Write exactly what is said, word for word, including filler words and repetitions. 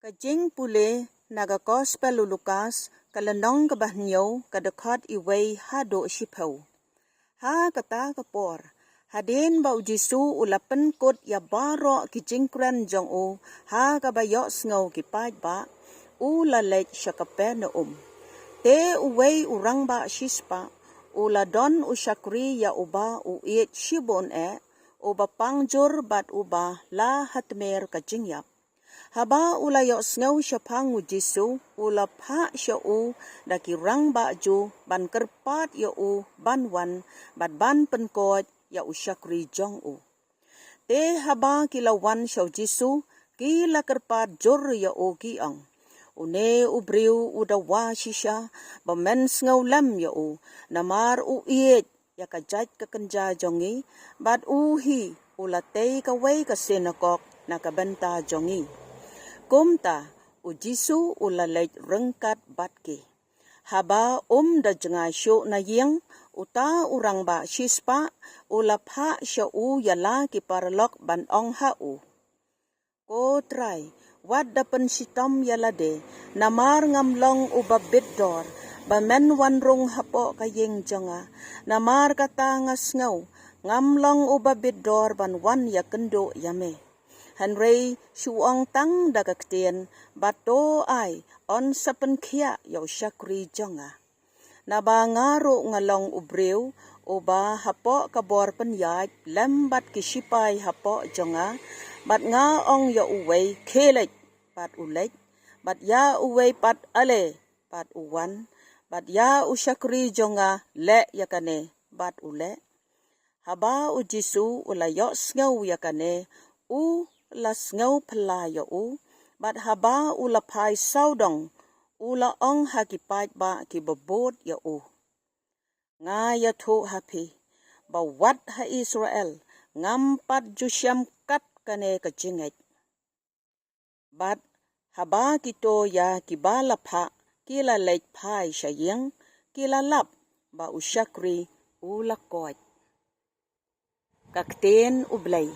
Ka jingpule na ka Gospel u Lukas, ka lynnong kaba hynñiew, ka dkhot wei haduh shiphew. Ha kata ka por, hadien ba u Jisu u la pynkut ïa baroh ki jingkren jong u ha kaba ïohsngew ki paidbah, u la leit sha Kapernaum. Te uwei u rangbah shispah u la don u shakri ïa uba u ïeit shibun eh, uba pang jur bad uba la ha tmier ka jingïap. Haba u la ïohsngew shaphang u Jisu, u la phah sha u da ki rangbah Jiw ban kyrpad ïa u ban wan bad ban pynkoit ïa u shakri jong u. Te haba ki la wan sha u Jisu, ki la kyrpad jur ïa u, ki ong, "Une u briew u dawa shisha ba men sngewlem ïa u, namar u ïeit ïa ka jait ka kynja jong ngi, bad u hi u la tei kawei ka synagog na ka bynta jong ngi." Kumta u Jisu u la leit ryngkat bad ki. Haba um da jngai shuh na ïing, uta u rangbah shispah u la phah sha u ïa la ki paralok ban ong ha u, "Ko Trai, wat da pynshitom ïa lade, namar ngam long uba bit dor ba men wan rung hapoh ka ïing jong nga, namar kata nga sngew ngam long uba bit dor ban wan ïakynduh ïa me. Hynrei shu ong tang da ka ktien, bad to ai yn sa pynkhiah ïa u shakri jong nga. Naba nga ruh nga long u briew uba hapoh ka bor pynïaid lem bad ki shipai hapoh jong nga, bad nga ong ïa uwei, 'Khie leit,' bad u leit, bad ïa uwei pat, 'Ale,' bad u wan, bad ïa u shakri jong nga, 'Leh ïa kane,' bad u leh." Haba u Jisu u la ïohsngew ïa kane, u la sngewphylla ïa u, bad haba u la phai sawdong, u la ong ha ki paidbah kiba bud ïa u, "Nga ïathuh ha phi ba wat ha Israel ngam pat ju shem kat kane ka jingngeit." Bad haba kito ïa kiba la phah ki la leit phai sha ïing, ki la lap ba u shakri u la koit. Ka ktien U Blei.